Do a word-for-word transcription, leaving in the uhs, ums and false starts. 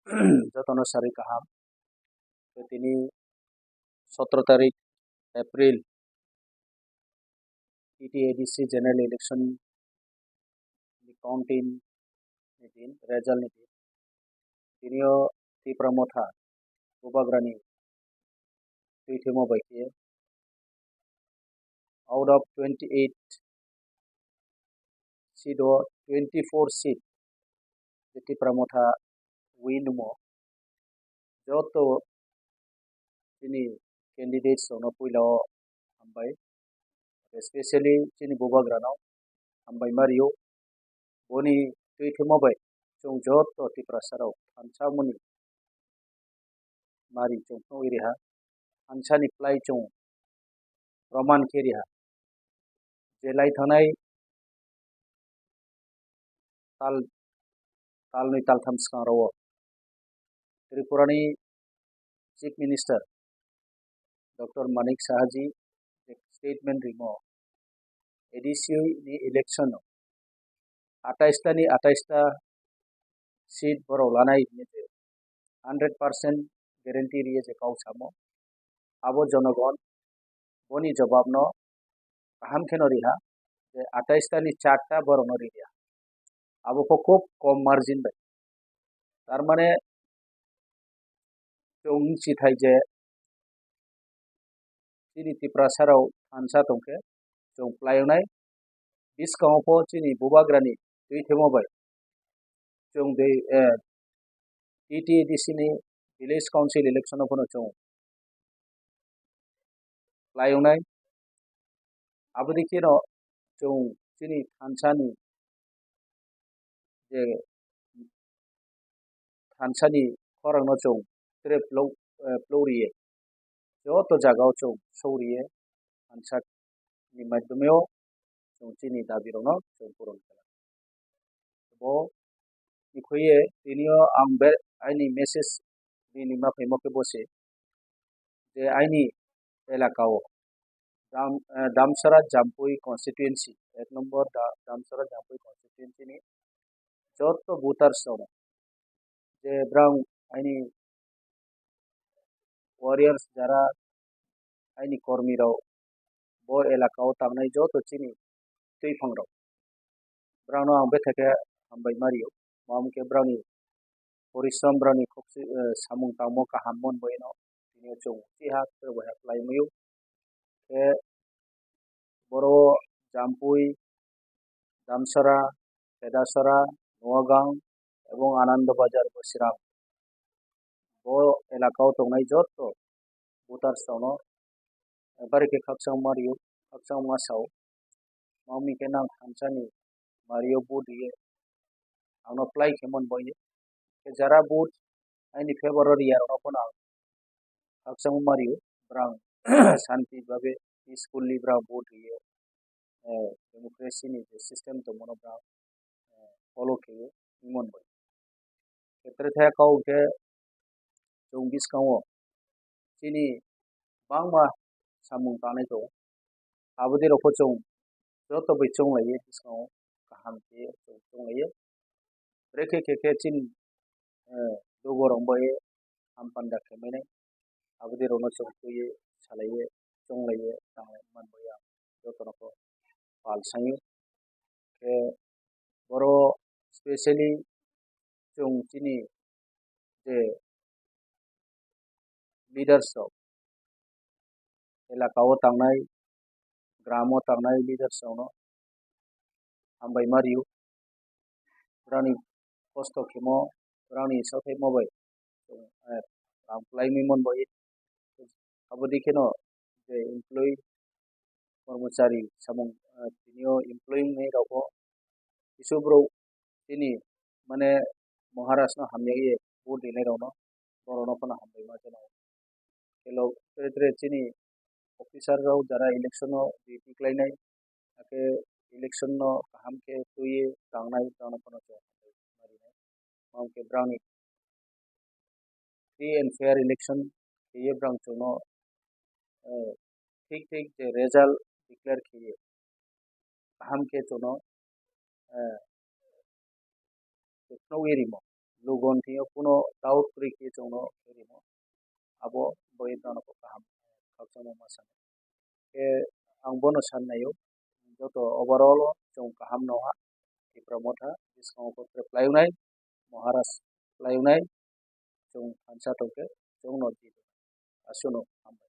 Jotono sari kaham. Tini sotro tarik April, T T A D C general election ni counting ni din, result ni din. Tinio Tipra Motha Bubagrani twi thwimo bai khe out of twenty eight seat o twenty four seat je Tipra Motha win mo. Joto chini candidates rokno puila o hambai, especially chini Bubagrano hambai ma rio. Boni twi thwimo bai chwng joto Tiprasa rok thansa mani mari chwng phunugwi riha, thansani plai chwng proman khe riha. Je lai thangnai tal, talnwi taltham swkang rwo Tripura ni Chief Minister Doctor Manik Saha ji je statement rimo, A D C ni election o atais ta ni atais ta seat borok lanai hwnwi je hundred percent guarantee riye je kok samo, abo jonogon boni jobab no kaham kheno riha je atais ta ni char ta borok no riya, abo kho khub kom margin bai. Tar mane chwng si thai je chini Tiprasa rok thansa tongkhe chwng plai wngnai. Bwskango pho chini Bubagrani twi thwimo bai chwng de, eh, T T A D C ni village council election o phano chwng plai wngnai. Aboni kheno chwng chini thansani je thansani khorang no chwng tre plou, eh, plou riye, joto jaga o chwng sou riye, thansa ni madhyome o chwng chini dabi rok no chwng puron kha. Bo ni khuye tini o ang be aini message rini ma phaimo khe bo se je aini elaka o Dam-, eh, Damsara Jampui constituency, ek number Da-, Damsara Jampui constituency ni joto voters rok je brang aini warriors jara aini kormi rok bo elaka o tangnai joto chini twiphang rok brang no ang bethai khe hambai ma rio. Mamo khe brang ni porishram brang ni khokchi, eh, samung tangmo kaham mon bai no tini o chwng chiha kwrwi bai ha khlai mui o. Khe boro Jampui, Damsara, Pedasara, Noagang ebong Anando Bazar, Bwswrang. Bo elaka o tongnai joto voters rok no bari khe khakchangma rio, khakchangma sao. Mamo khe nang thansani mario vote riye ang no plai khe mon bai. Khe jara vote aini favor o riya rok no phano ang khakchangma rio, brang shanti bhabe peacefully brang vote riye, eh, democracy ni je system tongmano brang, eh, follow khe wngmon bai. Khe tre thaya kok khe chwng bwskango chini bangma samung tangnai tongo. Aboni rokho chwng joto bai chonglaiwi bwskango kaham khe chwng chonglaiwi. Brekhe khe khe chini, eh, dugo rok bai hampanda khe mani aboni rokno chwng twiwi salaiwi chonglaiwi tanglai manbai ang joto rokno pal sango. Khe boro specially chwng chini je leaders rok, elaka o tangnai, gram o tangnai leaders rok no hambai ma rio. Brani kosto khemo, brani sothaimo bai, eh, ram kwlai mui mon bai. Abo dikhe no je employee, kormochari samung, eh, tini o employee wngwi rok o kisu borok chini mane Maharaj no hamya ye vote rinai rok no, borok no phano hambai ma jana. Hello, tre tre chini officer rok jara election o duty khlainai, hakhe election no kaham khe twiwi tangnai, brang no phano chwng hambai ma rinai. Mamo khe brang ni free and fair election kheye brang chwngno, eh, thik thik je result declare kheye kaham khe chwngno, eh, phunugwi rimo. lugon thwio kuno doubt kwrwi khe chwngno khe rimo. Abo bai nono bo kaham khakchangma ma sanai. Khe ang bono san naio, joto overall o chwng kaham no ha, Tipra Motha bwskango bo tre phlai wnai, Maharaj phlai wnai, chwng thansa tongkhe chwngno di aswkno hambai.